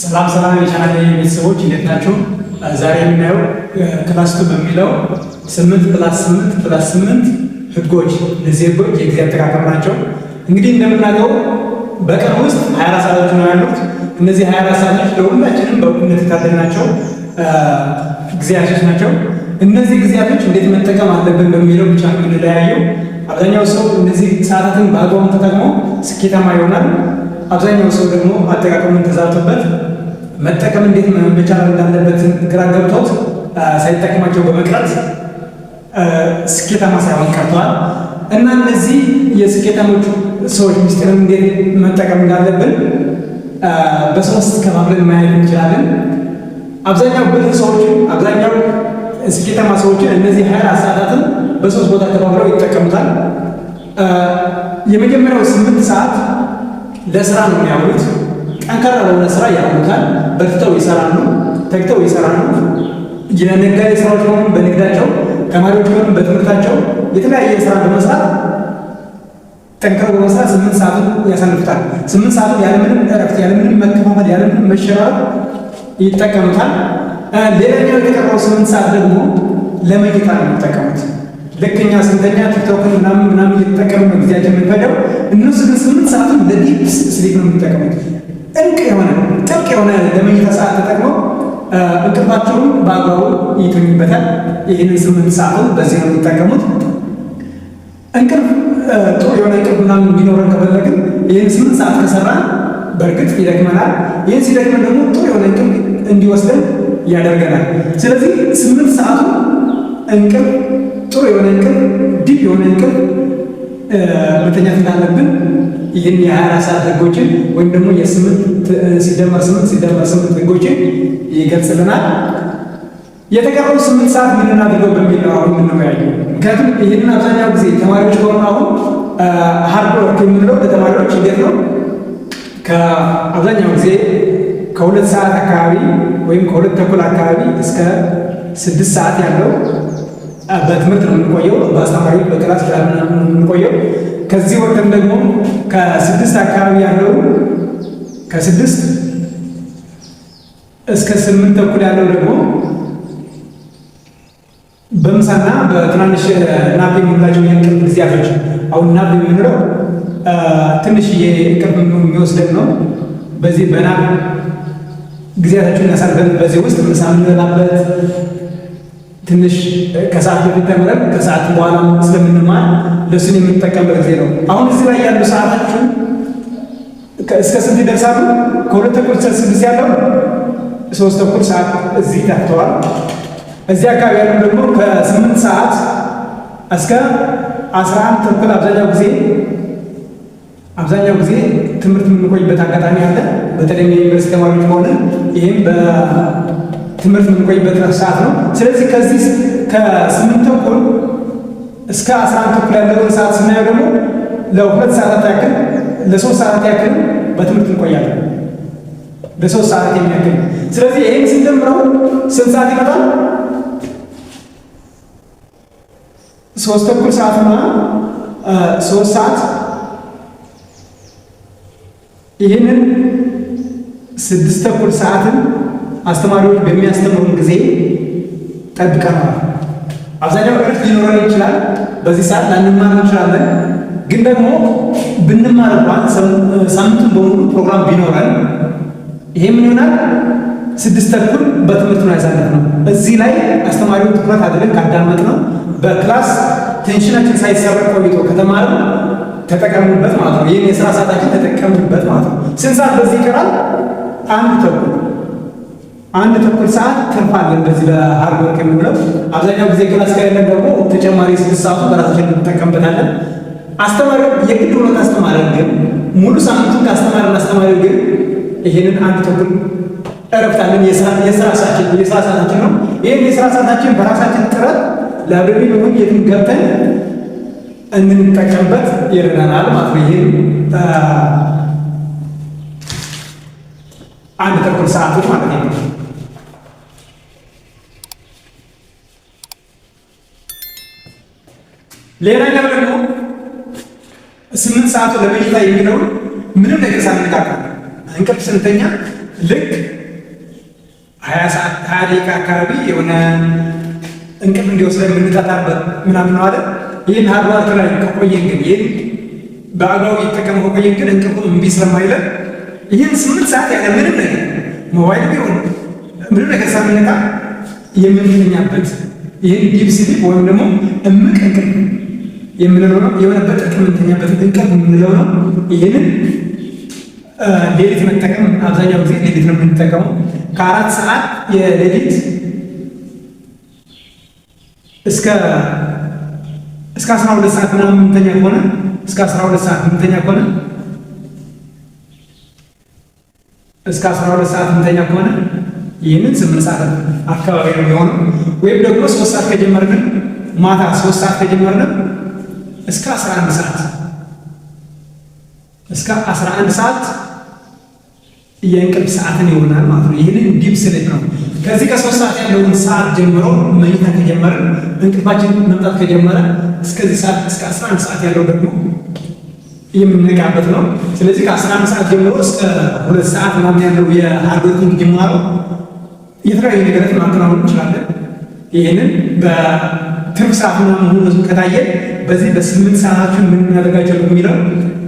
ሰላም ሰላም የቻናሌ ቤተሰቦች፣ እንዴት ናችሁ? ዛሬ የምናየው class two በሚለው 8 plus 8 plus 8 ህጎች። እነዚህ ህጎች የጊዜ አጠቃቀም ናቸው። እንግዲህ እንደምናውቀው በቀን ውስጥ 24 ሰዓቶች ነው ያሉት። እነዚህ 24 ሰዓቶች ለሁላችንም በእኩልነት የታደልናቸው ጊዜያቶች ናቸው። እነዚህ ጊዜያቶች እንዴት መጠቀም አለብን በሚለው ብቻ ነው የምንለያየው። አብዛኛው ሰው እነዚህ ሰዓታትን በአግባቡ ተጠቅሞ ስኬታማ ይሆናል። አብዛኛው ሰው ደግሞ አጠቃቀሙን ተዛብቶበት፣ መጠቀም እንዴት መቻል እንዳለበት ግራ ገብቶት፣ ሳይጠቀማቸው በመቅረት ስኬታማ ሳይሆን ቀርተዋል። እና እነዚህ የስኬታሞቹ ሰዎች ምስጢርን እንዴት መጠቀም እንዳለብን በሶስት ከፋፍለን ማየት እንችላለን። አብዛኛው ብልህ ሰዎችን፣ አብዛኛው ስኬታማ ሰዎችን እነዚህ 24 ሰዓታትን በሶስት ቦታ ከፋፍለው ይጠቀሙታል። የመጀመሪያው 8 ሰዓት ለስራ ነው የሚያውሉት። ጠንካራ ለሆነ ስራ ያውሉታል። በርትተው ይሰራሉ፣ ተግተው ይሰራሉ። የነጋዴ ስራዎች ከሆኑ በንግዳቸው፣ ተማሪዎች ከሆኑ በትምህርታቸው የተለያየ ስራ በመስራት፣ ጠንክረው በመስራት 8 ሰዓቱን ያሳልፉታል። 8 ሰዓቱን ያለምንም እረፍት፣ ያለምንም መከፋፈል፣ ያለምንም መሸራረፍ ይጠቀሙታል። ሌላኛው የተቀረው 8 ሰዓት ደግሞ ለመኝታ ነው የሚጠቀሙት። ልክ እኛ ስንተኛ ቲክቶክን ምናምን ምናምን እየተጠቀሙ ነው ጊዜያችን የምንፈጀው። እነሱ ግን 8 ሰዓቱን ለ deep sleep ነው የሚጠቀሙት። ጥልቅ የሆነ ጥልቅ የሆነ ለመኝታ ሰዓት ተጠቅመው እንቅልፋቸውን በአግባቡ ይተኙበታል። ይህንን 8 ሰዓቱን በዚህ ነው የሚጠቀሙት። እንቅልፍ፣ ጥሩ የሆነ እንቅልፍ ምናምን እንዲኖረን ከፈለግን ይህን 8 ሰዓት ከሰራን በእርግጥ ይደክመናል። ይህን ሲደክመን ደግሞ ጥሩ የሆነ እንቅልፍ እንዲወስደን ያደርገናል። ስለዚህ 8 ሰዓቱ እንቅልፍ፣ ጥሩ የሆነ እንቅልፍ፣ deep የሆነ እንቅልፍ መተኛት እንዳለብን ይህን የ24 ሰዓት ህጎችን ወይም ደግሞ የስምንት ሲደመር ስምንት ሲደመር ስምንት ህጎችን ይገልጽልናል። የተቀረው 8 ሰዓት ምን እናድርገው በሚል ነው አሁን የምንወያየው። ምክንያቱም ይህንን አብዛኛው ጊዜ ተማሪዎች ከሆኑ፣ አሁን hard work የምንለው ለተማሪዎች እንዴት ነው? ከአብዛኛው ጊዜ ከ2 ሰዓት አካባቢ ወይም ከ2:30 አካባቢ እስከ 6 ሰዓት ያለው በትምህርት ነው የምንቆየው፣ በአስተማሪዎች በ class ነው የምንቆየው። ከዚህ ወጥተን ደግሞ ከ6 አካባቢ ያለው፣ ከ6 እስከ 8:30 ያለው ደግሞ በምሳና በትናንሽ nap የምንላቸው የእንቅልፍ ጊዜያቶች፣ አሁን nap የምንለው ትንሽ እንቅልፍ የሚወስደን ነው። በዚህ በ nap ጊዜያቶችን እናሳልፈን በዚህ ውስጥ ምሳ የምንበላበት፣ ትንሽ ከሰዓት በፊት ተምረን ከሰዓት በኋላ ስለምንማር ለእሱን የምንጠቀምበት ጊዜ ነው። አሁን እዚህ ላይ ያሉ ሰዓታችን እስከ ስንት ይደርሳሉ? ከ2:30 እስከ 6 ያለው 3:30 ሰዓት እዚህ ተፍተዋል። እዚህ አካባቢ ያሉ ደግሞ ከ8 ሰዓት እስከ 11:30 አብዛኛው ጊዜ ትምህርት የምንቆይበት አጋጣሚ አለ። በተለይም የዩኒቨርሲቲ ተማሪዎች ከሆነ ይህም በትምህርት የምንቆይበት ሰዓት ነው። ስለዚህ ከዚህ ከ8:30 እስከ 11:30 ያለውን ሰዓት ስናየው ደግሞ ለ2 ሰዓታት ያክል፣ ለ3 ሰዓታት ያክል በትምህርት እንቆያለን። ለ3 ሰዓታት የሚያክል። ስለዚህ ይህን ስንደምረው ስንት ሰዓት ይመጣል? 3:30 ሰዓትና 3 ሰዓት፣ ይህንን 6:30 ሰዓትን አስተማሪዎች በሚያስተምሩን ጊዜ ጠብቀነዋል። አብዛኛው እረፍት ሊኖረን ይችላል። በዚህ ሰዓት ላንማር እንችላለን። ግን ደግሞ ብንማር እንኳን፣ ሳምንቱን በሙሉ ፕሮግራም ቢኖረን ይሄ ምን ይሆናል? 6:30 በትምህርት ነው ያሳለፍነው። እዚህ ላይ አስተማሪውን ትኩረት አድርገን ካዳመጥነው፣ በ class attention ኣችን ሳይሰረቅ ቆይቶ ከተማርን ተጠቀምንበት ማለት ነው። ይህን የስራ ሰዓታችን ተጠቀምንበት ማለት ነው። ስንት ሰዓት በዚህ ይቀራል? 1:30፣ 1:30 ሰዓት ትርፋለን። በዚህ በ hard work የምንለው አብዛኛው ጊዜ class ከሌለን ደግሞ ተጨማሪ 6 ሰዓቱ በራሳችን እንጠቀምበታለን። አስተማሪው የግድ ሆኖ ካስተማረን ግን፣ ሙሉ ሳምንቱን ካስተማረን አስተማሪው ግን፣ ይህንን 1:30 እረፍት አለን። የስራ ሰዓታችን ነው። ይህን የስራ ሰዓታችን በራሳችን ጥረት library ይሁን የትም ገብተን እንድንጠቀምበት ይረዳናል ማለት ነው። ይህን 1:30 ሰዓቱ ማለት ነው። ሌላኛው ደግሞ 8 ሰዓቱ ለመኝታ የሚለውን ምንም ነገር ሳንነካካ እንቅልፍ ስንተኛ ልክ 20 ሰዓት 20 ደቂቃ አካባቢ የሆነ እንቅልፍ እንዲወስደን የምንጣጣርበት ምናምን ነው አይደል? ይህን hard work ላይ ከቆየን ግን፣ ይህን በአግባቡ እየተጠቀመ ከቆየን ግን እንቅልፉ እምቢ ስለማይለን ይህን 8 ሰዓት ያለ ምንም ነገር፣ ሞባይል ቢሆን ምንም ነገር ሳንነካ የምንተኛበት፣ ይህን deep sleep ወይም ደግሞ እምቅ እንቅልፍ የምንለው ነው። የሆነ በጥልቅ የምንተኛበት እንቅልፍ የምንለው ነው። ይህንን ሌሊት መጠቀም፣ አብዛኛው ጊዜ ሌሊት ነው የምንጠቀመው። ከ4 ሰዓት የሌሊት እስከ 12 ሰዓት ምናምን የምንተኛ ከሆነ፣ እስከ 12 ሰዓት የምንተኛ ከሆነ፣ እስከ 12 ሰዓት የምንተኛ ከሆነ ይህንን 8 ሰዓት አካባቢ ነው የሚሆነው። ወይም ደግሞ 3 ሰዓት ከጀመርንም፣ ማታ 3 ሰዓት ከጀመርንም እስከ 11 ሰዓት፣ እስከ 11 ሰዓት የእንቅልፍ ሰዓትን ይሆናል ማለት ነው። ይህንን deep sleep ነው። ከዚህ ከ3 ሰዓት ያለውን ሰዓት ጀምሮ መኝታ ከጀመርን፣ እንቅልፋችን መምጣት ከጀመረ እስከዚህ ሰዓት እስከ 11 ሰዓት ያለው ደግሞ የምንነቃበት ነው። ስለዚህ ከ11 ሰዓት ጀምሮ እስከ 2 ሰዓት ምናምን ያለው የ hard working ጅማሮ የተለያዩ ነገሮች ማከናወን እንችላለን። ይህንን በትርፍ ሰዓት ምናምን ሆኖ ከታየ በዚህ በ8 ሰዓታችን ምን እናደርጋቸው የሚለው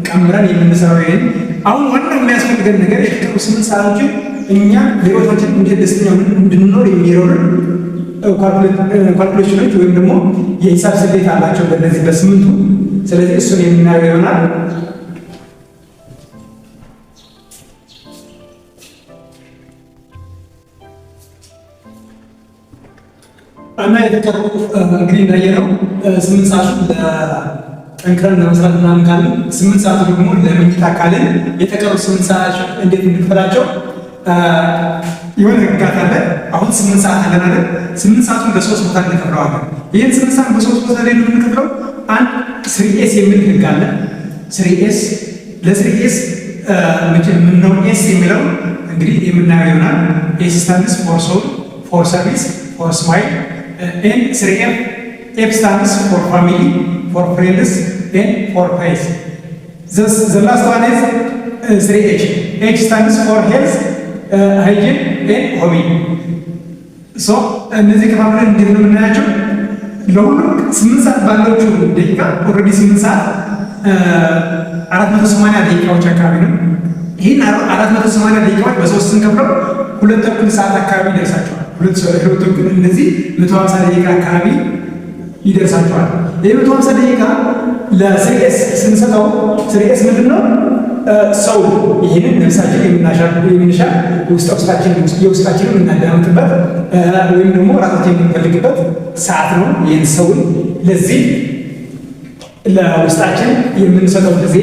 ቀምረን የምንሰራው፣ ይህን አሁን ዋናው የሚያስፈልገን ነገር የተቀሩ 8 ሰዓቶችን እኛ በህይወታችን እንዴት ደስተኛ እንድንኖር የሚረዱን calculation ኖች ወይም ደግሞ የሂሳብ ስሌት አላቸው በእነዚህ በስምንቱ። ስለዚህ እሱን የምናየው ይሆናል። እና የተቀሩ እንግዲህ እንዳየነው 8 ሰዓቱ ጠንክረን ለመስራት ምናምን ካልን፣ 8 ሰዓቱ ደግሞ ለመኝታ ካልን፣ የተቀሩ 8 ሰዓት እንዴት እንክፈላቸው? የሆነ ህግጋት አለ። አሁን 8 ሰዓት አለን አይደል? 8 ሰዓቱን በሶስት ቦታ እንከፍለዋለን። ይህን 8 ሰዓት በሶስት ቦታ ላይ ነው የምንከፍለው። አንድ three S የሚል ህግ አለ። Three S፣ ለ three S ምነው S የሚለው እንግዲህ የምናየው ይሆናል። S stands for soul, for service, for smile, and three F. F stands for family, for friends and for faith. The last one is three H. H stands for health, hygiene and hobby. So እነዚህ ከፋፍለን እንዴት ነው የምናያቸው? ለሁሉም 8 ሰዓት ባለችው ደቂቃ፣ already 8 ሰዓት 480 ደቂቃዎች አካባቢ ነው። ይህን 480 ደቂቃዎች በሶስት ስንከፍለው 2.5 ሰዓት አካባቢ ይደርሳቸዋል። ሁለት ተኩል፣ እነዚህ 150 ደቂቃ አካባቢ ይደርሳቸዋል። ይህ 150 ደቂቃ ለ three S ስንሰጠው፣ three S ምንድን ነው? ሰው ይህንን ነፍሳችን የምንሻ ውስጥ ውስጣችን የውስጣችንን የምናዳምጥበት ወይም ደግሞ ራሳችን የምንፈልግበት ሰዓት ነው። ይህን ሰውን ለዚህ ለውስጣችን የምንሰጠው ጊዜ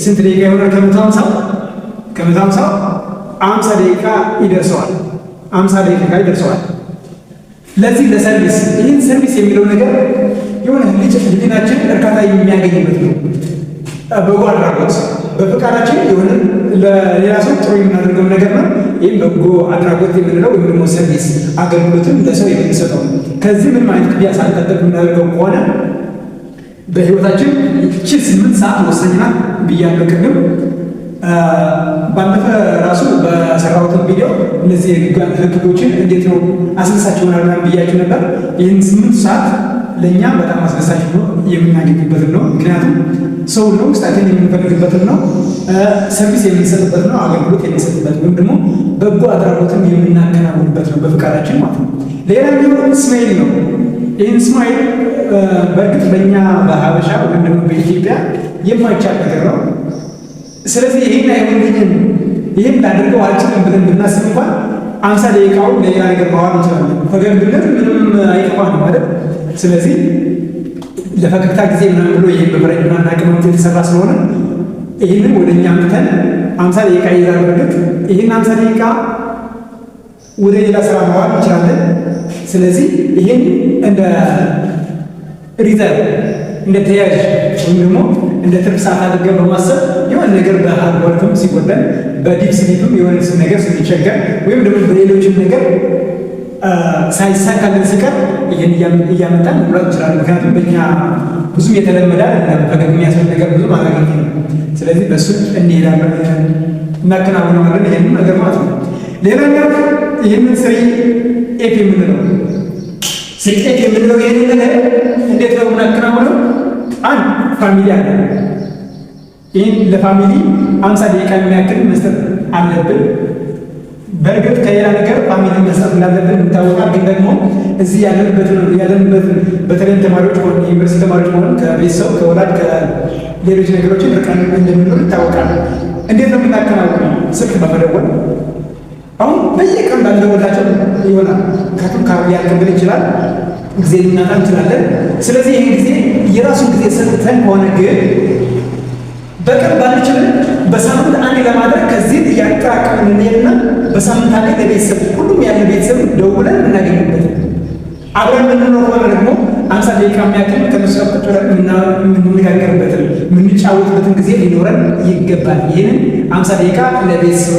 ስንት ደቂቃ ይሆናል? ከ150 50 ደቂቃ ይደርሰዋል። 50 ደቂቃ ይደርሰዋል። ለዚህ ለ service፣ ይህን service የሚለው ነገር የሆነ ህሊናችን እርካታ የሚያገኝበት ነው። በጎ አድራጎት፣ በፈቃዳችን የሆነ ለሌላ ሰው ጥሩ የምናደርገው ነገር ነው። ይህም በጎ አድራጎት የምንለው ወይም ደግሞ service፣ አገልግሎትን ለሰው የምንሰጠው ነው። ከዚህ ምንም አይነት ክፍያ ሳንጠብቅ የምናደርገው ከሆነ በህይወታችን ይቺ 8 ሰዓት ወሳኝ ናት ብያለሁ ቅድም። ባለፈ ራሱ በሰራሁትን ቪዲዮ እነዚህ ህግጎችን እንዴት ነው አስደሳች ይሆናል ምናምን ብያችሁ ነበር። ይህን 8 ሰዓት ለእኛ በጣም አስደሳች ሆኖ የምናገኝበትን ነው። ምክንያቱም ሰው ነው፣ ውስጣችን የምንፈልግበትን ነው፣ service የምንሰጥበት ነው፣ አገልግሎት የምንሰጥበት ወይም ደግሞ በጎ አድራጎትን የምናከናውንበት ነው፣ በፍቃዳችን ማለት ነው። ሌላኛው smile ነው። ይህን smile በእርግጥ በእኛ በሀበሻ ወይም ደግሞ በኢትዮጵያ የማይቻል ነገር ነው። ስለዚህ ይህን አይሆንልኝም፣ ይህን ላደርገው አልችልም ብለን ብናስብ እንኳን 50 ደቂቃውን ለሌላ ነገር ማዋል እንችላለን። ፈገግ ብንል ምንም አይከፋንም ማለት። ስለዚህ ለፈገግታ ጊዜ ምናምን ብሎ ይህን በፈረንጅ ምናምን አቅመምት የተሰራ ስለሆነ ይህንን ወደ እኛ አምጥተን 50 ደቂቃ ይይዛል። በእርግጥ ይህን 50 ደቂቃ ወደ ሌላ ስራ ማዋል እንችላለን። ስለዚህ ይህን እንደ reserve፣ እንደ ተያዥ ወይም ደግሞ እንደ ትርፍ ሰዓት አድርገን በማሰብ የሆነ ነገር በ hard work ም ሲጎዳን፣ በ deep sleep ም የሆነ ነገር ስንቸገር ወይም ደግሞ በሌሎችም ነገር ሳይሳካልን ሲቀር ይህን እያመጣን መሙላት እንችላለን። ምክንያቱም በእኛ ብዙም የተለመደ አይደለም፣ ፈገግ የሚያስብል ነገር ብዙም አላገኘንም። ስለዚህ በእሱ እንሄዳለን፣ እናከናውነዋለን ይህንን ነገር ማለት ነው። ሌላኛው ይህንን 3F የምንለው፣ 3F የምንለው ይህንን እንዴት ነው የምናከናውነው? አንድ family አለ። ይህን ለ family 50 ደቂቃ የሚያክል መስጠት አለብን። በእርግጥ ከሌላ ነገር family መስጠት እንዳለብን ይታወቃል። ግን ደግሞ እዚህ ያለንበትን በተለይም ተማሪዎች ከሆኑ፣ የዩኒቨርሲቲ ተማሪዎች ከሆኑ ከቤተሰብ፣ ከወላጅ፣ ከሌሎች ነገሮችን ርቀን እንደምንኖር ይታወቃል። እንዴት ነው የምናከናውነው? ስልክ በመደወል። አሁን በየቀኑ ላንደውላቸው ይሆናል። ምክንያቱም ካርድ ሊያልቅብን ይችላል፣ ጊዜ ልናጣ እንችላለን። ስለዚህ ይህን ጊዜ የራሱን ጊዜ ሰጥተን ከሆነ ግን በቀን ባንችልም በሳምንት አንዴ ለማድረግ ከዚህ እያጠራቀምን እንሄድና በሳምንት አንዴ ለቤተሰብ፣ ሁሉም ያለ ቤተሰብ ደውለን የምናገኝበት፣ አብረን የምንኖር ከሆነ ደግሞ 50 ደቂቃ የሚያክል ከነሱ ጋር ቁጭ ብለን የምንነጋገርበትን፣ የምንጫወትበትን ጊዜ ሊኖረን ይገባል። ይህንን 50 ደቂቃ ለቤተሰብ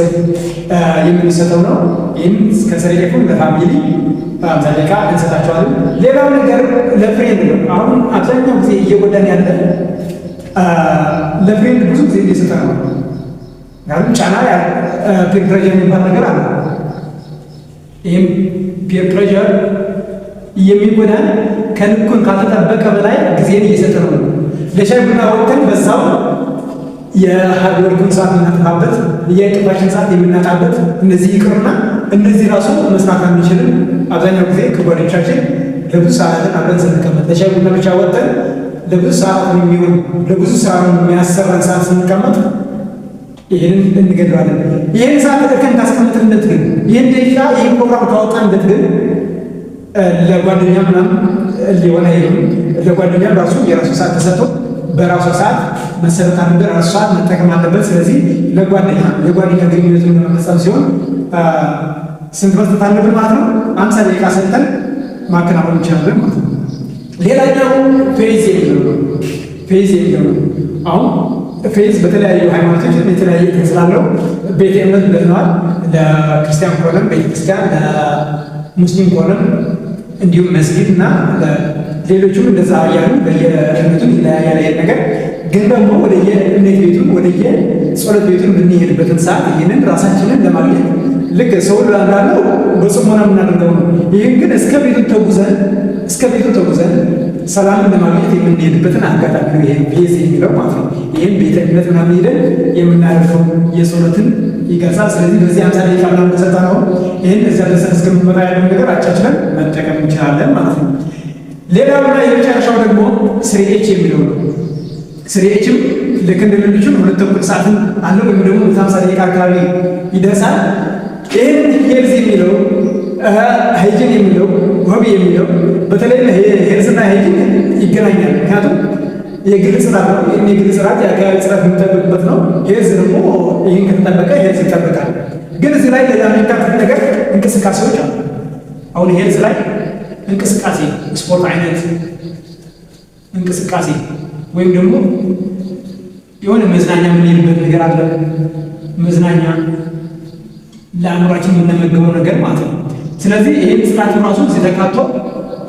የምንሰጠው ነው። ይህን ከ 3F ኡን ለ family 50 ደቂቃ እንሰጣቸዋለን። ሌላው ነገር ለ friend ነው። አሁን አብዛኛው ጊዜ እየጎዳን ያለ ለ friend ብዙ ጊዜ እየሰጠ ነው። ምክንያቱም ጫና፣ peer pressure የሚባል ነገር አለ። ይህም peer pressure የሚጎዳን ከልኩን ካልተጠበቀ በላይ ጊዜን እየሰጠ ነው። ለሻይ ቡና ወጥተን በዛው የ hard work ን ሰዓት የምናጠፋበት፣ የእንቅልፋችን ሰዓት የምናጣበት፣ እነዚህ ይቅርና እነዚህ ራሱ መስራት አንችልም። አብዛኛው ጊዜ ከጓደኞቻችን ለብዙ ሰዓትን አብረን ስንቀመጥ፣ ለሻይ ቡና ብቻ ወጥተን ለብዙ ሰዓት የሚሆን፣ ለብዙ ሰዓት የሚያሰራን ሰዓት ስንቀመጥ ይህንን እንገድለዋለን። ይህን ሰዓት እርከን ካስቀመጥንለት ግን፣ ይህን ደቂቃ ይህን ፕሮግራም ካወጣንለት ግን ለጓደኛ ምናምን ሊሆን አይልም። ለጓደኛም ራሱ የራሱ ሰዓት ተሰጥቶ በራሱ ሰዓት መሰረት አለበት፣ ራሱ ሰዓት መጠቀም አለበት። ስለዚህ ለጓደኛ የጓደኛ ግንኙነቱን ለመፈጸም ሲሆን ስንት መስጠት አለብን ማለት ነው? 50 ደቂቃ ሰጥተን ማከናወን እንችላለን ማለት ነው። ሌላኛው faith የሚለው ነው። Faith የሚለው ነው። አሁን faith በተለያዩ ሃይማኖቶች የተለያየ እንትን ስላለው ቤተ እምነት ብለነዋል። ለክርስቲያን ከሆነም ቤተክርስቲያን፣ ለሙስሊም ከሆነም እንዲሁም መስጊድ እና ሌሎቹም እንደዛ እያሉ በየእምነቱ ይለያያል። ይሄን ነገር ግን ደግሞ ወደየ እምነት ቤቱን፣ ወደየ ጸሎት ቤቱን የምንሄድበትን ሰዓት ይህንን ራሳችንን ለማግኘት ልክ ሰው እንዳለው በጽሞና የምናደርገው ነው። ይህን ግን እስከ ቤቱ ተጉዘን ሰላምን ለማግኘት የምንሄድበትን አጋጣሚ ነው። ይሄን faith የሚለው ማለት ነው። ይህም ቤተ እምነት ምናምን ሄደን የምናደርገው የጸሎትን ይገልጻል። ስለዚህ በዚህ 50 ደቂቃ ምናምን ተሰጠ ነው። ይህን እዚያ ደርሰን እስከምንመጣ ያለውን ነገር አቻችለን መጠቀም እንችላለን ማለት ነው። ሌላውና የመጨረሻው ደግሞ 3H የሚለው ነው። 3H ም ልክ እንደሌሎቹን 2.5 ሰዓትን አለው ወይም ደግሞ 150 ደቂቃ አካባቢ ይደርሳል። ይህን health የሚለው፣ hygiene የሚለው፣ hobby የሚለው፣ በተለይ health ና hygiene ይገናኛል። ምክንያቱም የግል ጽዳት ነው። ይህን የግል ጽዳት፣ የአካባቢ ጽዳት የሚጠበቅበት ነው። Health ደግሞ ይህን ከተጠበቀ health ይጠበቃል። ግን እዚህ ላይ ሌላ የሚካተት ነገር እንቅስቃሴዎች አሉ። አሁን health ላይ እንቅስቃሴ፣ ስፖርት አይነት እንቅስቃሴ ወይም ደግሞ የሆነ መዝናኛ የምንሄድበት ነገር አለ። መዝናኛ ለአእምሯችን የምንመገበው ነገር ማለት ነው። ስለዚህ ይህን ጽዳት ራሱ እዚህ ተካቶ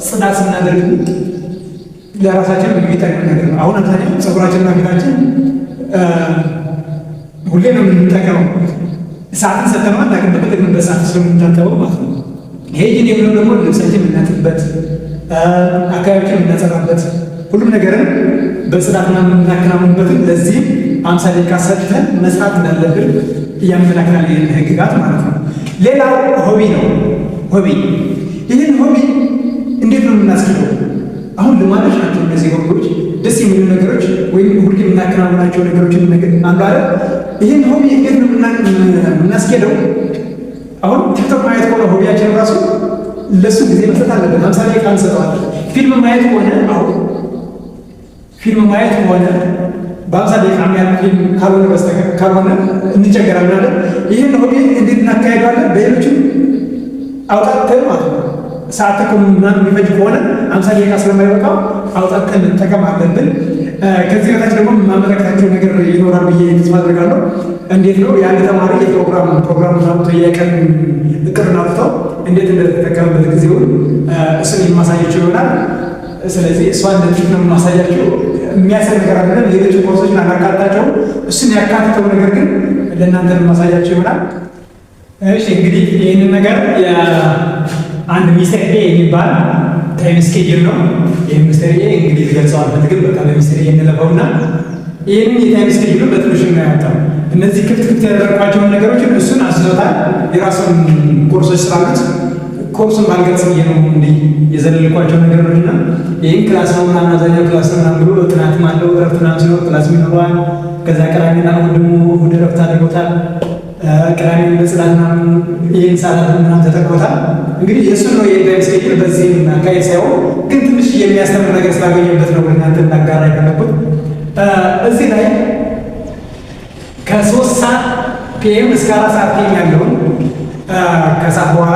ጽዳት ስናደርግ ለራሳችን የሚጠቅም ነገር ነው። አሁን አብዛኛው ፀጉራችንና ፊታችን ሁሌ ነው የምንጠቀመው። ሰዓትን ሰተነዋል አናውቅም፣ በፈለግንበት ሰዓት ስለምንታጠበው ማለት ነው። Hygiene የሚለው ደግሞ ልብሳችን የምናጥብበት፣ አካባቢዎችን የምናጸዳበት፣ ሁሉም ነገርን በጽዳትና የምናከናውንበትን ለዚህም 50 ደቂቃ ሰጥተን መስራት እንዳለብን እያመላክታል ይህን ህግጋት ማለት ነው። ሌላው hobby ነው። Hobby፣ ይህን hobby እንዴት ነው የምናስኬደው? አሁን ልማዶች ናቸው እነዚህ hobby ዎች፣ ደስ የሚሉ ነገሮች ወይም ሁሌ የምናከናውናቸው ነገሮችን ነገር አንዱ አለ። ይህን hobby እንዴት ነው የምናስኬደው? አሁን ቲክቶክ ማየት ከሆነ hobby ያችን ራሱ ለሱ ጊዜ መስጠት አለብን። 50 ደቂቃ እንሰጠዋለን። ፊልም ማየት ከሆነ፣ አሁን ፊልም ማየት ከሆነ በ50 ደቂቃ የሚያልቅ ፊልም ካልሆነ በስተቀር ካልሆነ እንቸገራለን አይደል? ይህን hobby እንዴት እናካሄደዋለን? በሌሎችም አውጣተን ማለት ነው። ሰዓት ተኩል ምናምን የሚፈጅ ከሆነ 50 ደቂቃ ስለማይበቃው አውጣተን መጠቀም አለብን። ከዚህ በታች ደግሞ የማመለከታቸው ነገር ይኖራል ብዬ ተስፋ አድርጋለሁ። እንዴት ነው የአንድ ተማሪ የፕሮግራም ፕሮግራም አውጥቶ፣ የቀን እቅዱን አውጥቶ እንዴት እንደተጠቀመበት ጊዜውን እሱን የማሳያቸው ይሆናል። ስለዚህ እሷን እንደዚህ ነው የማሳያቸው። የሚያስር ነገር አይደለም። ሌሎች ኮርሶችን አላካታቸውም። እሱን ያካትተው ነገር ግን ለእናንተ የማሳያቸው ይሆናል። እሺ፣ እንግዲህ ይህንን ነገር አንድ ሚስተር A የሚባል time schedule ነው። ይህ Mister A እንግዲህ ልገልጸው አልፈልግም። በቃ በ Mister A እንለፈውና ይህንን የ time schedule ኡን በትንሹ ነው ያወጣው። እነዚህ ክፍት ክፍት ያደረግኳቸውን ነገሮችን እሱን አስዞታል። የራሱን ኮርሶች ስላሉት ኮርሱን ባልገልጽ ብዬ ነው እንዲህ የዘለልኳቸው ነገሮች። እና ይህን class ነው ምናምን፣ አብዛኛው class ነው ምናምን ብሎ ጥናትም አለው፣ እረፍት ምናምን ሲኖር class ይኖረዋል። ከዛ ቅዳሜና እሑድ ደግሞ እሑድ እረፍት አድርጎታል። ቅዳሜ በጽዳት ምናምን ይህን ሰዓታት ምናምን ተጠቅሞታል። እንግዲህ የእሱን ነው የ time schedule። በዚህ አካሄድ ሳይሆን ግን ትንሽ የሚያስተምር ነገር ስላገኘበት ነው እናንተ እንዳጋራ የፈለኩት። እዚህ ላይ ከ3 ሰዓት PM እስከ 4 ሰዓት PM ያለውን ከሰዓት በኋላ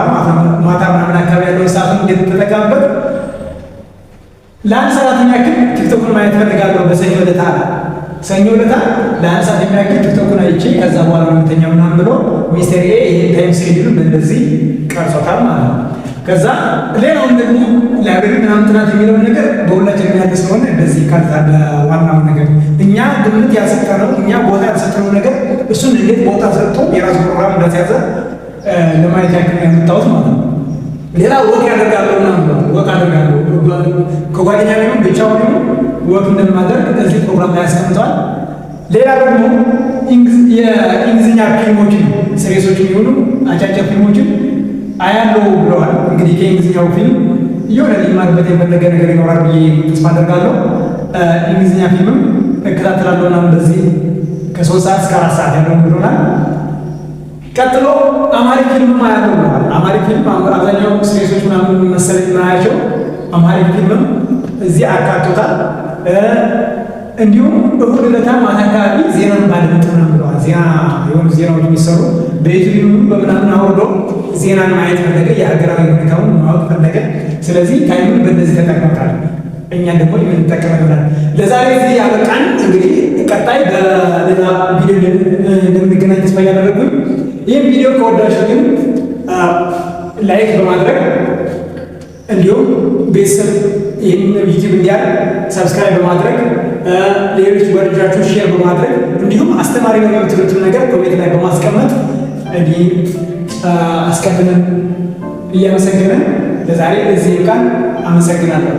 ማታ ምናምን አካባቢ ያለውን ሰዓቱን እንዴት ተጠቀምበት? ለአንድ ሰዓት የሚያክል ቲክቶክን ማየት ፈልጋለሁ። በሰኞ ዕለት አለ። ሰኞ ዕለት ለአንድ ሰዓት የሚያክል ቲክቶክን አይቼ ከዛ በኋላ ነው የምተኛው ምናምን ብሎ Mister A ይህን time schedule እንደዚህ ቀርጾታል ማለት ነው። ከዛ ሌላውን ደግሞ library ምናምን ጥናት የሚለውን ነገር በሁላችን ያለ ስለሆነ እንደዚህ ካልታ ዋናው ነገር እኛ ግምት ያልሰጠነው፣ እኛ ቦታ ያልሰጠነው ነገር እሱን እንዴት ቦታ ሰጥቶ የራሱ ፕሮግራም እንዳስያዘ ለማየት ያክል ያመጣሁት ማለት ነው። ሌላ walk ያደርጋለሁ ምናምን ብሏል። Walk አደርጋለሁ፣ ከጓደኛ ቢሆን ብቻውን ይሁን walk እንደማደርግ እዚህ ፕሮግራም ላይ ያስቀምጠዋል። ሌላ ደግሞ የእንግሊዝኛ ፊልሞችን፣ series ኦችን ይሁኑ አጫጭር ፊልሞችን አያለው ብለዋል። እንግዲህ ከእንግሊዝኛው ፊልም የሆነ ሊማርበት የፈለገ ነገር ይኖራል ብዬ ተስፋ አደርጋለሁ። እንግሊዝኛ ፊልምም እከታተላለሁ ምናምን በዚህ ከ3 ሰዓት እስከ 4 ሰዓት ያለውን ብሎናል። ቀጥሎ Amharic ፊልምም አያለው ብለዋል። Amharic ፊልም አብዛኛው series ኦች ምናምን መሰለኝ የማያቸው፣ Amharic ፊልምም እዚህ አካቶታል። እንዲሁም እሁድ ዕለት ማታ አካባቢ ዜናን ባድመጥ ምናምን ብለዋል። ዜና የሆኑ ዜናዎች የሚሰሩ በዩቲዩብ በምናምን አውርዶ ዜናን ማየት ፈለገ። የሀገራዊ ሁኔታውን ማወቅ ፈለገ። ስለዚህ time ኡን በእነዚህ ተጠቅመውታል። እኛን ደግሞ የምንጠቀመው ይሆናል። ለዛሬ እዚህ ያበቃን። እንግዲህ ቀጣይ በሌላ ቪዲዮ እንደምንገናኝ ተስፋ እያደረግኩኝ፣ ይህም ቪዲዮ ከወዳችሁ ግን like በማድረግ፣ እንዲሁም ቤተሰብ ይህን ዩቲዩብ እንዲያል subscribe በማድረግ፣ ሌሎች ጓደኞቻችሁ share በማድረግ፣ እንዲሁም አስተማሪ ነው የምትሉትን ነገር comment ላይ በማስቀመጥ እንዲህ አስቀድመን እያመሰገንን ለዛሬ እዚህ ቃል አመሰግናለሁ።